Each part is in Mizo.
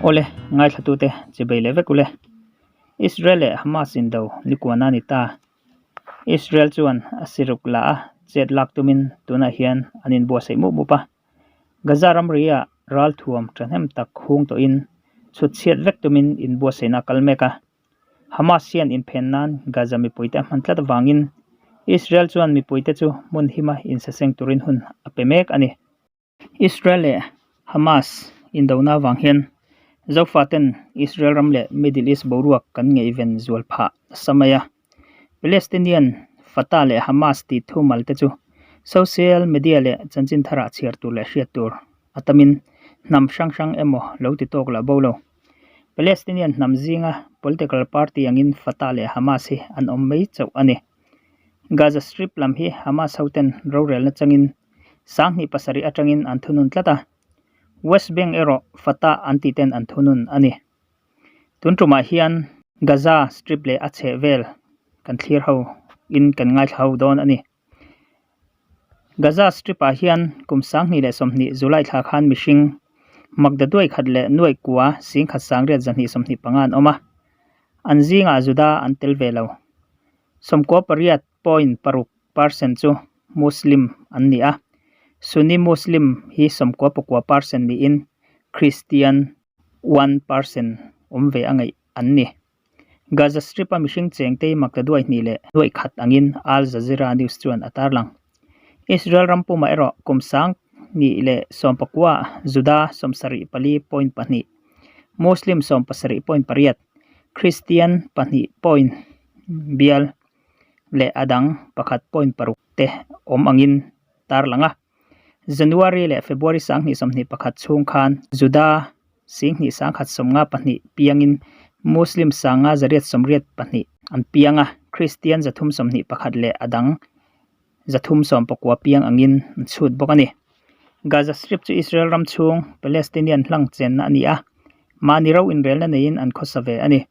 Awle, ngaithlatute chibei leh vek ule. Israel leh Hamas indo nikuana a ni ta. Israel chuan a siruk la a chet lak tumin tunah hian an inbuatsaih mup mup a. Gaza ramri-ah ralthuam thahnem tak hung tawhin chhut chhiat vek tumin inbuatsaihna a kal mek a. Hamas hian inphen nan Gaza mipuite a hman tlat avangin Israel chuan mipuite chu hmun hima insaseng turin hun a pe mek a ni. Israel leh Hamas indona avang hian Zofaten Israel ram leh Middle East boruak kan ngaihven zual phah nasa mai a. Palestinian Fatah leh Hamas tih thumal te chu social media leh chanchin tharah chhiar tur leh hriat tur a tamin hnam hrang hrang emaw lo ti tawk lah bo lo. Palestinian hnam zinga political party angin Fatah leh Hamas hi an awm mai chauh a ni. Gaza Strip lam hi Hamas hoten rorelna changin 2007 atangin an thunun tlat a, West Bank erawh Fatah an tih ten an thunun a ni. Tun tumah hian Gaza Strip leh a chheh vel kan thlir ho in kan ngaithla ho dawn a ni. Gaza Strip-ah hian kum 2020 July thla khan mihring makda duai khat leh nuaih kua singkhat sangriat 225 an awm a, an zingah Juda an tel ve lo. 98.6 percent chu Muslim an ni a, Sunni Muslim hi 99 percent niin Christian 1 percent awm ve a ngaih an ni. Gaza Strip-a mihring chengte hi makta duai hnih leh nuaih khat angin Al Jazeera News chuan a tarlang. Israel ram pumah erawh kum 2019 Juda 74.2, Muslim 70.8, Christian pahnih point bial leh a dang pakhat point paruk te awm angin tarlang a. January leh February 2021 chhung khan Juda 2152 piangin Muslim 5182 an piang a, Kristian 321 leh a dang 319 piang angin an chhut bawk a ni. Gaza Strip chu Israel ram chhung Palestinian hlang chenna a ni a, mahni ro inrelna neiin an khawsa ve a ni.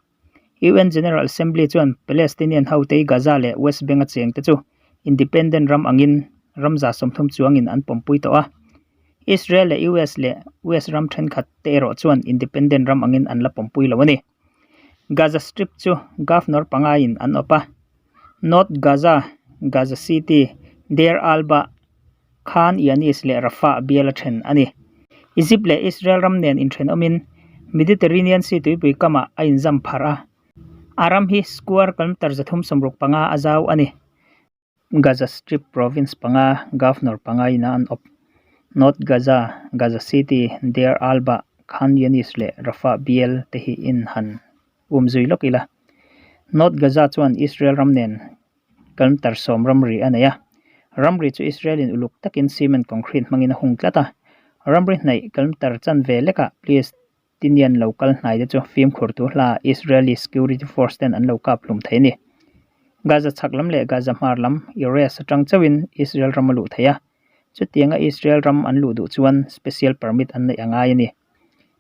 UN General Assembly chuan Palestinian hote Gaza leh West Bank a chengte chu independent ram angin ram 30 chuangin an pawmpui tawh a. Israel leh US leh West ram thenkhat te erawh chuan independent ram angin an la pawmpui lo a ni. Gaza Strip chu Governor pangaiin an awp a. North Gaza, Gaza City, Deir al-Bah, Khan Yanis leh Rafah bial a then a ni. Egypt leh Israel ram nen inthenawmin Mediterranean Sea tuipui kamah a inzam pharh a, a ram hi square kilometre 365 a zau a ni. Gaza Strip province panga governor pangaiin a an awp. North Gaza, Gaza City, Deir al-Bah, Khan Younis leh Rafah bial te hi in han umzui lawk ila. North Gaza chuan Israel ram nen Kilometre sawm ramri a nei a, ramri chu Israel-in uluk takin cement concrete hmangin a hung tlat a, ramri hnaih kilometre chanve lekah Palestinian lo kal hnai te chu fimkhur tu hla Israeli security force ten an lo kap hlum thei a ni. Gaza chhak lam leh Gaza hmar lam Erez atang chauhin Israel ram a luh thei a, chutianga Israel ram an luh duh chuan special permit an neih a ngai a ni.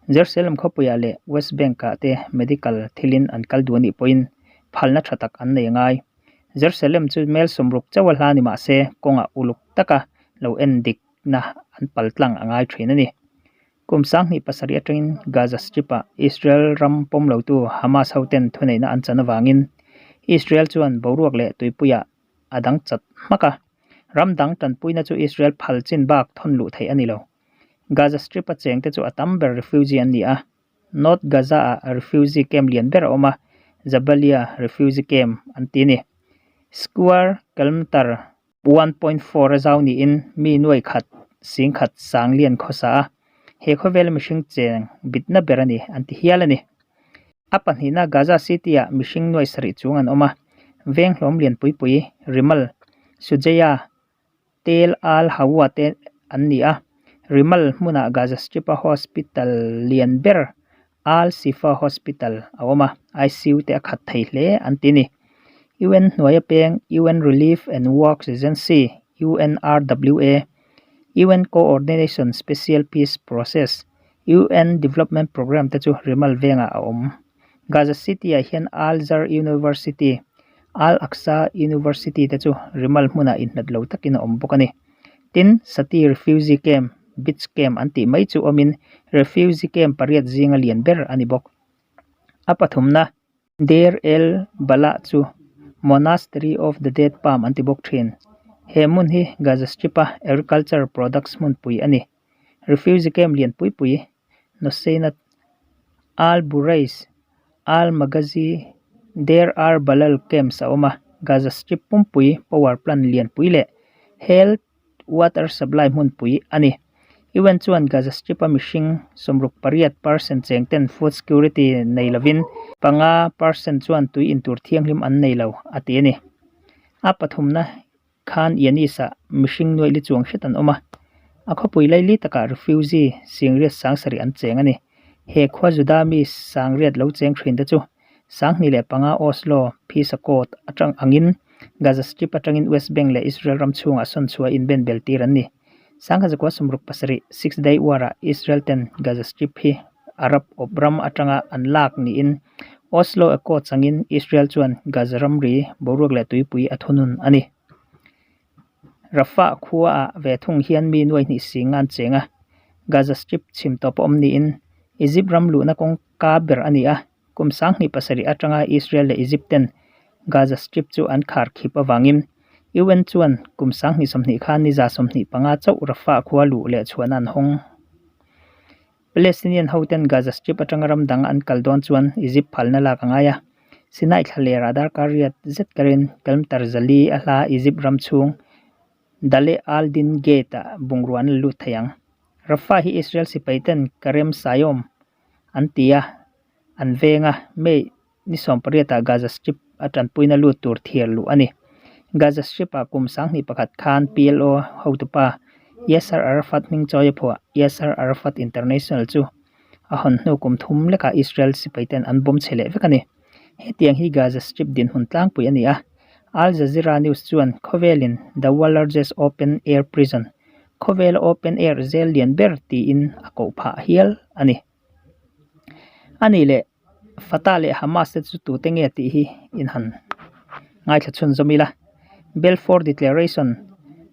Jerusalem khawpuiah leh West Bank-ah te medical thilin an kal duh a nih pawhin phalna tha tak an nei a ngai. Jerusalem chu mel sawmruk chauh a hla ni mah se kawngah uluk taka lo en dikna an pal tlang a ngai thin a ni. Kum 2007 atangin Gaza Strip-ah Israel ram pawm lotu Hamas hoten thuneihna an chan avangin Israel chuan boruak leh tuipuiah a dang chat hmak a, ram dang tanpuina chu Israel phal chin bak thawn luh theih a ni lo. Gaza Strip a chengte chu a tam ber refugee an ni a, North Gaza-ah refugee camp lian ber a awm a, Jabalia refugee camp an ti a ni. Square kilometre 1.4 a zau niin mi nuai khat singkhat sang lian khawsa a, he khawvela mihring cheng bitna ber a ni an ti hial a ni. A pahnihna Gaza City-ah mihring nuai sarih chung an awm a, veng hlawm lian pui pui Rimal, Sujeya, Tel Al Hawa te an ni a, Rimal hmunah Gaza Strip-a hospital lian ber Al Shifa Hospital a awm a, ICU te a khat thei hle an ti a ni. UN hnuaia peng UN Relief and Works Agency, UNRWA, UN Coordination Special Peace Process, UN Development Programme te chu Rimal vengah a awm. Gaza City-ah hian Al-Azhar University, Al-Aqsa University te chu Rimal hmunah inhlat lo takin a awm bawk a ni. Tin, Sati Refugee Camp, Beach Camp an tih mai chu awmin refugee camp pariat zinga lian ber a ni bawk. A pathumna Deir el Balah chu Monastery of the Date Palm an ti bawk thin. He hmun hi Gaza Strip-a agriculture products hmunpui a ni. Refugee camp lian pui pui Nuseinat, Al Bureij, Al Maghazi, Deir ar Balal camps a awm a, Gaza Strip pumpui power plant lianpui leh health water supply hmunpui a ni. UN chuan Gaza Strip-a mihring 68 percent cheng ten food security nei lovin panga percent chuan tui intur thianghlim an nei lo a ti a ni. A pathumna Khan Yanis-ah mihring nuaih li chuang hret an awm a, a khawpui laili takah refugee singriat sangsarih an cheng a ni. He khua Juda mi sangriat lo cheng thin te chu 2005 Oslo Peace Accord atang angin Gaza Strip atangin West Bank leh Israel ram chhungah sawn chhuah inben bel tir an ni. 1967 Six Day War-ah Israel ten Gaza Strip hi Arab awp ram atanga an lak niin Oslo Accords angin Israel chuan Gaza ramri boruak leh tuipui a thunun a ni. Rafah khuaah ve thung hian mi nuai hnih sing an cheng a, Gaza Strip chhim tawp a awm niin Egypt ram luhna kawngka ber a ni a. Kum 2007 atanga Israel leh Egypt ten Gaza Strip chu an khar khip avangin UN chuan kum 2020 khan ni 25 chauh Rafah khua luh leh chhuahna an hawng. Palestinian hoten Gaza Strip atanga ram dang an kal dawn chuan Egypt phalna lak a ngai a. Sinai thlalerah darkar riat zet karin kilometre zali a hla Egypt ram chhung Dale al-Din Gate-ah bungrua an la lut thei ang. Rafah hi Israel sipai ten Karem Sayom an ti a, an veng a, May ni 18 ah Gaza Strip a tanpuina lut tur thiar luh a ni. Gaza Strip ah kum 2001 khan PLO hotupa Yasser Arafat hming chawi a phuah Yasser Arafat International chu a hawn hnu kum thum lekah Israel sipaiten an bawm chhe leh vek a ni. Hetiang hi Gaza Strip dinhmun tlangpui a ni a, Al Jazeera News chuan khawvelin The World Largest Open Air Prison, khawvela open air zel lian ber tiin a koh phah hial a ni. A nih leh Fatah leh Hamas te chu tute nge tih hi in han ngaithla chhunzawm ila. Balfour Declaration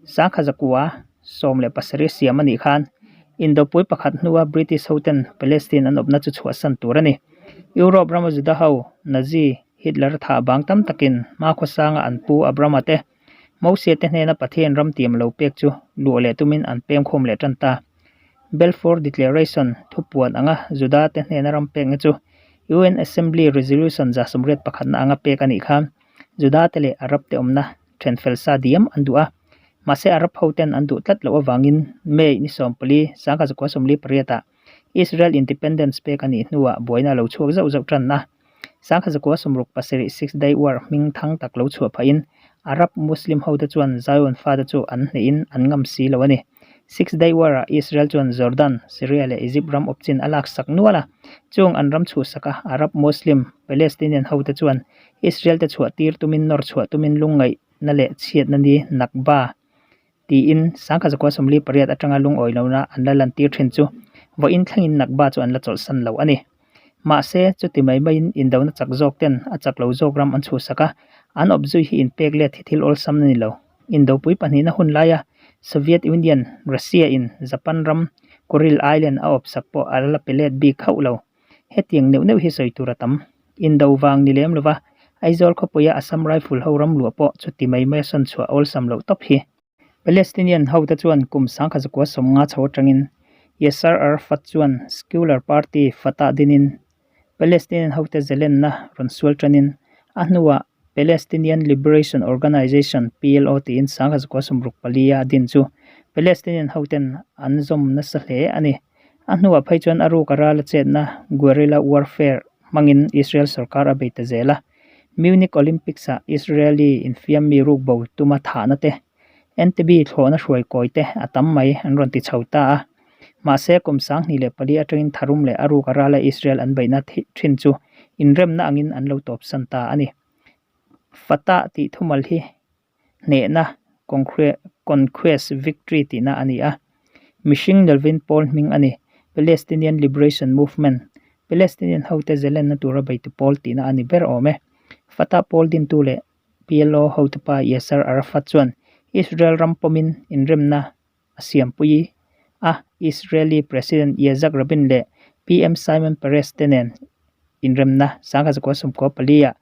1917 siam a nih khan Indopui pakhat hnua British hoten Palestine an awpna chu chhuahsan tur a ni. Europe rama Juda ho Nazi Hitler thah bang tam takin hmakhawsanga an pu Abrahama te Mosia te hnena Pathian ram tiam lo pek chu luah leh tumin an pem khawm leh tan ta. Balfour Declaration thupuan anga Juda te hnena ram pekna chu UN Assembly Resolution 81 na anga pek a nih kha Juda te leh Arab te awmna then fel sa diam an duh a. Mahse Arab ho ten an duh tlat loh avangin May ni 14, 1948 ah Israel Independence pek a nih hnuah buaina a lo chhuak zauh zauh tan a. 1967 Six Day War hming thang tak lo chhuah phahin Arab Muslim hote chuan Zion fate chu an hnehin an ngam si lo a ni. Six Day War-ah Israel chuan Jordan, Syria leh Egypt ram awp chin a laksak nual a. Chung an ram chhuhsaka Arab Muslim Palestinian hote chuan Israel te chhuah tir tumin nawr chhuah tumin lungngaihna leh chhiatna ni Nakba tiin 1948 atanga lungawi lohna an la lantir thin chu vawiin thlengin Nakba chu an la chawlhsan lo a ni. Mahse, chuti mai maiin indona chak zawk ten a chak lo zawk ram an chhuhsak a, an awp zui hi inpek let hi thil awlsam na ni lo. Indopui pahnihna hun laia Soviet Union, Russia in Japan ram Kuril Island a awpsak pawh a la pe let bik hauh lo. Hetiang neuh neuh hi sawi tur a tam. Indo vang ni lem lova Aizawl khawpuia Assam Rifle ho ram luah pawh chuti mai maia sawn chhuah awlsam loh tawp hi. Palestinian hote chuan kum 1950 chho atangin Yasser Arafat chuan Secular Party Fatah dinin Palestinian hote zalenna rawn sual tanin a hnuah Palestinian Liberation Organization, PLO, tiin 1964 a din chu Palestinian hoten an zawm nasa hle a ni. A hnuah phei chuan a ruk a ral a chetna guerrilla warfare hmangin Israel sorkar a bei ta zel a. Munich Olympics-ah Israeli infiam mi ruk bo tuma thahna te, Entebbe thlawhna hruai kawi te a tam mai an rawn ti chho ta a. Mahse, kum 2004 atangin tharum leh a ruk a rala Israel an beihna thin chu inremna angin an lo tawpsan ta a ni. Fatah tih thumal hi hnehna, conquest, victory tihna a ni a. Mihring Nelvin Paul hming a ni. Palestinian Liberation Movement, Palestinian hote zalenna tura beitu pawl tihna a ni ber awm e. Fatah pawl dintu leh PLO hotupa Yasser Arafat chuan Israel ram pawmin inremna a siampui. A Israeli President Yitzhak Rabin leh PM Simon Peres te nen inremna 1994 ah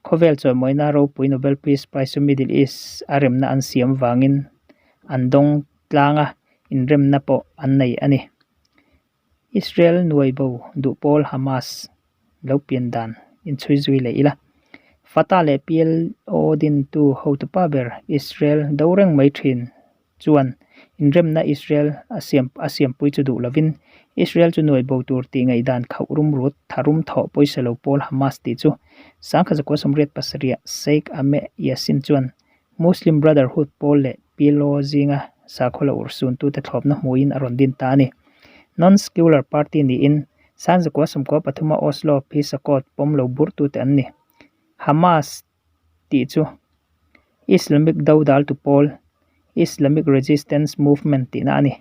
khawvel chawimawina ropui Nobel Peace Prize chu Middle East a remna an siam vangin an dawng tlang a, inremna pawh an nei a ni. Israel nuai bo duh pawl Hamas lo pian dan inchhui zui leh ila. Fatah leh PLO dintu hotupa ber Israel do reng mai thin chuan inremna Israel a siam a siampui chu duh lovin Israel chu nuai bo tur tih ngaihdan khauh rum rut tharum thawh pawisa lo pawl Hamas tih chu 1987 Sheikh Ahmed Yassin chuan Muslim Brotherhood pawl leh PLO zinga sakhaw la urhsuntute thlawpna hmuhin a rawn din ta a ni. Non-Secular Party niin 1993 Oslo Peace Accord pawm lo burtute an ni. Hamas tih chu Islamic dodaltu pawl, Islamic Resistance Movement tihna a ni.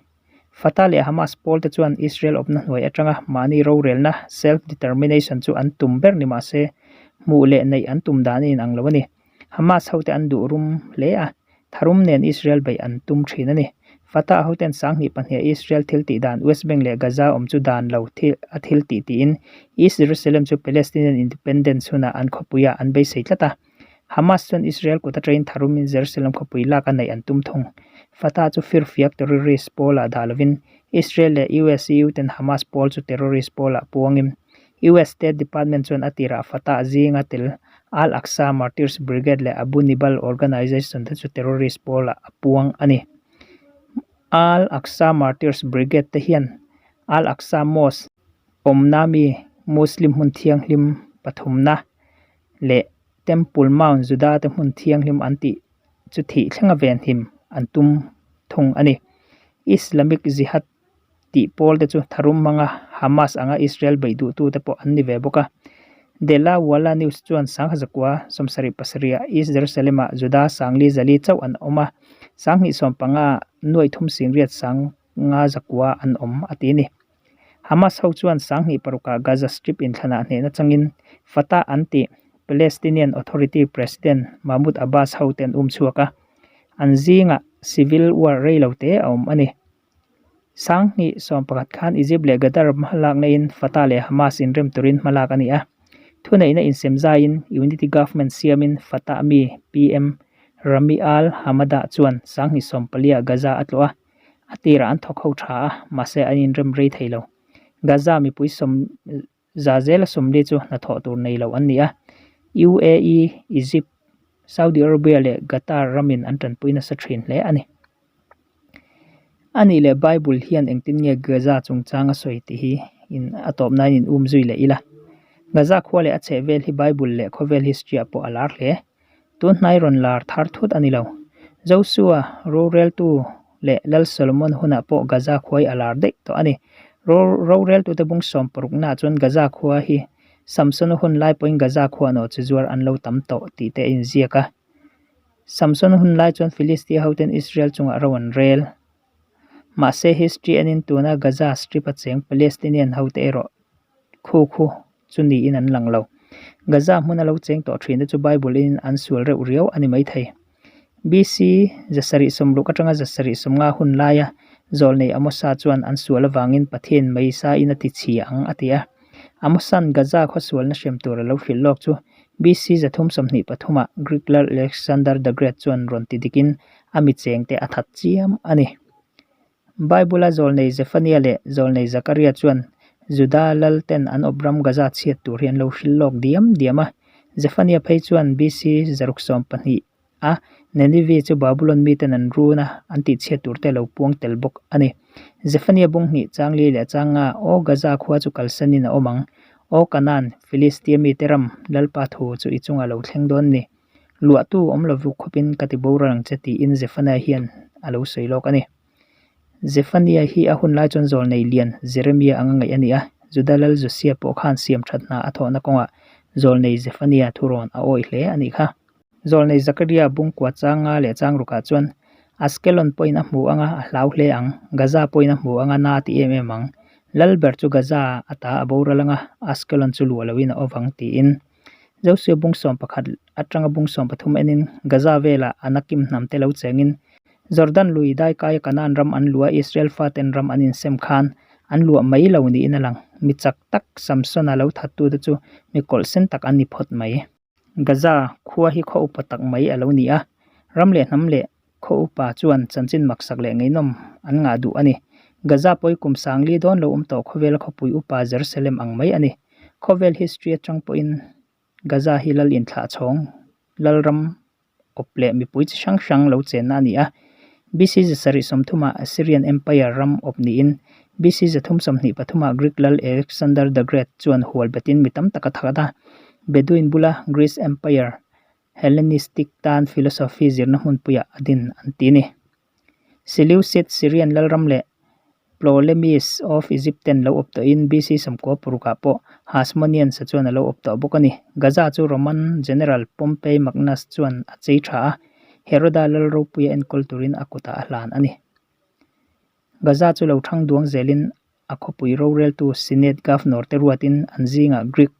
Fatah leh Hamas pawlte chuan Israel awpna hnuai atanga mahni rorelna, self-determination, chu an tum ber ni mah se, hmuh leh neih an tum dan a inang lo a ni. Hamas hote an duh rum hle a, tharum nen Israel beih an tum thin a ni. Fatah hoten 2002 a Israel thil tih dan West Bank leh Gaza awm chu dan lo thil a thil tih tiin East Jerusalem chu Palestinian independence hunah an khawpuiah an beisei tlat a. Hamas chuan Israel kut atangin tharumin Jerusalem khawpui lak a neih an tum thung. Fatah chu firfiak terrorist pawlah dah lovin Israel leh US-EU ten Hamas pawl chu terrorist pawlah puangin US State Department chuan a tirah Fatah zinga tel Al-Aqsa Martyrs Brigade leh Abu Nibal Organization te chu terrorist pawlah a puang a ni. Al-Aqsa Martyrs Brigade te hian Al-Aqsa Mosque awmna mi Muslim hmun thianghlim pathumna leh Temple Mount Juda te hmun thianghlim an tih chu thih thlenga venhim an tum thung a ni. Islamic Jihad tih pawl te chu tharum hmanga Hamas anga Israel beih duhtute pawh an ni ve bawk a. De La Walla News chuan 1977 ah East Jerusalem-ah Juda sangli zali chauh an awm a, 2015 nuaih thum singriat sanga zakua an awm a ti a ni. Hamas ho chuan 2006 ah Gaza Strip inthlanah hnehna changin Fatah an tih Palestinian Authority President Mahmoud Abbas hote an um chhuak a, an zingah civil war rei lo te a awm a ni. 2011 khan Egypt leh Qatar hmalak neiin Fatah leh Hamas inrem turin hmalak a ni a. Thuneihna insem zaiin Unity Government siamin Fatah mi PM Rami Al Hamada chuan 2014 ah Gaza a tlawh a, a tirah an thawk ho tha a, mahse an inrem rei thei lo. Gaza mipui sawm Za zela 40 chu hnathawh tur nei lo an ni a, UAE, Egypt, Saudi Arabia leh Qatar ramin an tanpui nasa thin hle a ni. A nih leh Bible hian engtin nge Gaza chungchang a sawi tih hi in a tawp nain in um zui leh ila. Gaza khua leh a chhehvel hi Bible leh khawvel history ah pawh a lar hle. Tun hnai rawn lar thar thut a ni lo. Josua, roreltu leh Lal Solomon hunah pawh Gaza khua hi a lar daih tawh a ni. Roreltute bung sawm paruknaah chuan Gaza khua hi Samsona hun lai pawhin Gaza khua nawhchi zuar an lo tam tawh tih te a inziak a. Samsona hun lai chuan Philistia hoten Israel chungah ro an rel. Mahse history enin tuna Gaza Strip a cheng Palestinian hote erawh khu khu chu niin an lang lo. Gaza hmuna lo cheng tawh thinte chu Bible in an sual reuh riau a ni maithei. BC 760 atanga 750 hun laia zawlnei Amosa chuan an sual avangin Pathian mai sain a ti chhia ang a ti a. Amosa'n Gaza khaw sualna hrem tur a lo hrilh lawk chu BC 323 ah Greek lal Alexander the Great chuan rawn ti dikin a mi chengte a that chiam a ni. Bible-a zawlnei Zephaniah leh zawlnei Zakaria chuan Juda lalten an awp ram Gaza chhiat tur hi an lo hrilh lawk diam diam a. Zephaniah phei chuan BC 612 a Ninive chu Babulon miten an run a, an tihchhiat tur te a lo puang tel bawk a ni. Zephaniah bung hnih changli leh changa Aw Gaza khua chu kalsanin a awm ang. Aw Kanaan, Filistia mite ram, Lalpa thu chu i chungah lo thleng dawn ni. Luahtu awm lo vuk khawpin ka ti boral ang che tiin Zephaniah hian a lo sawi lawk a ni. Zephaniah hi a hun lai chuan zawlnei lian Jeremiah anga ngaih a ni a, Juda lal Josiah pawh khan siam that hna a thawhna kawngah zawlnei Zephaniah thurawn a awih hle a nih kha. Zawlnei Zakaria bungkua chang nga leh chang rukah chuan Askelon pawhin a hmu anga a hlau hle ang, Gaza pawhin a hmu anga na a ti em em ang. Lal ber chu Gaza ata a boral anga Askelon chu luah loin a awm ang tiin. Josua bung 11 atanga bung 13 enin Gaza velah Anakim hnamte lo chengin. Jordan lui daikaia Kanaan ram an luah Israel faten ram an insem khan an luah mai lo niin a lang. Mi chak tak Samsona lo thattute chu mi kawlhsen tak an ni phawt mai. Gaza khua hi khaw upa tak mai a lo ni a, ram leh hnam leh khaw upa chuan chanchin maksak leh ngaihnawm an ngah duh a ni. Gaza pawi kum sangli dawn lo awm tawh khawvela khawpui upa Jerusalem ang mai a ni. Khawvel history atang pawhin Gaza hi lal inthlah chhawng lalram awp leh mipui chi hrang hrang lo chenna a ni a. BC 730 ah Assyrian Empire ram awp niin BC 323 ah Greek lal Alexander the Great chuan hual betin mi tam tak a that a. Bedouin bula Greece Empire Hellenistic tan philosophy zirna hmunpuiah a din an ti a ni. Seleucid Syrian lalram leh Ptolemies of Egypt ten lo awp tawhin BC 96 ah pawh Hasmoneans-a chuan a lo awp tawh bawk a ni. Gaza chu Roman General Pompey Magnus chuan a chei tha a, Heroda lal ropuia enkawl turin a kutah a hlan a ni. Gaza chu lo thang duang zelin a khawpui roreltu Senate Governor te ruatin an zingah Greek,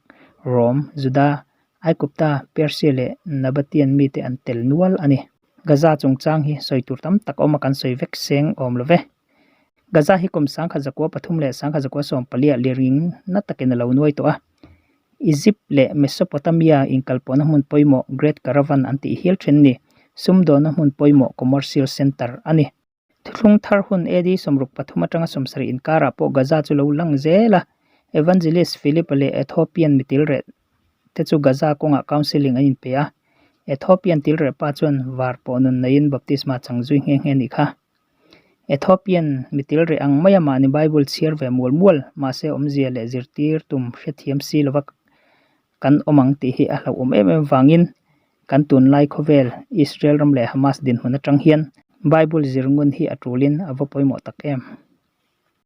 Rome, Juda, Aigupta, Persia leh Nabataean mite an tel nual a ni. Gaza chungchang hi sawi tur tam tak awm a kan sawi vek seng awm lo ve. Gaza hi kum 1903 leh 1914 lirnging na takin a lo nuai tawh a. Egypt leh Mesopotamia inkalpawhna hmun pawimawh Great Caravan an tih hial then ni. Sumdawnna hmun pawimawh Commercial Centre a ni. Thuthlung thar hun AD 63 atanga 70 inkarah pawh Gaza chu lo lang zel a. Evangelist Philip-a leh Ethiopian mitilreh te chu Gaza kawngah counselling an inpe a. Ethiopian tilreh pa chuan var pawh nun neiin baptisma chang zui nghe nghe nih kha. Ethiopian mitilreh ang maia mahni Bible chhiar ve mual mual, mahse awmzia leh zirtir tum hrethiam si lova kan awm ang tih hi a hlauhawm em em vangin kan tunlai khawvel Israel ram leh Hamas dinhmun atang hian Bible zir ngun hi a tulin a va pawimawh tak em.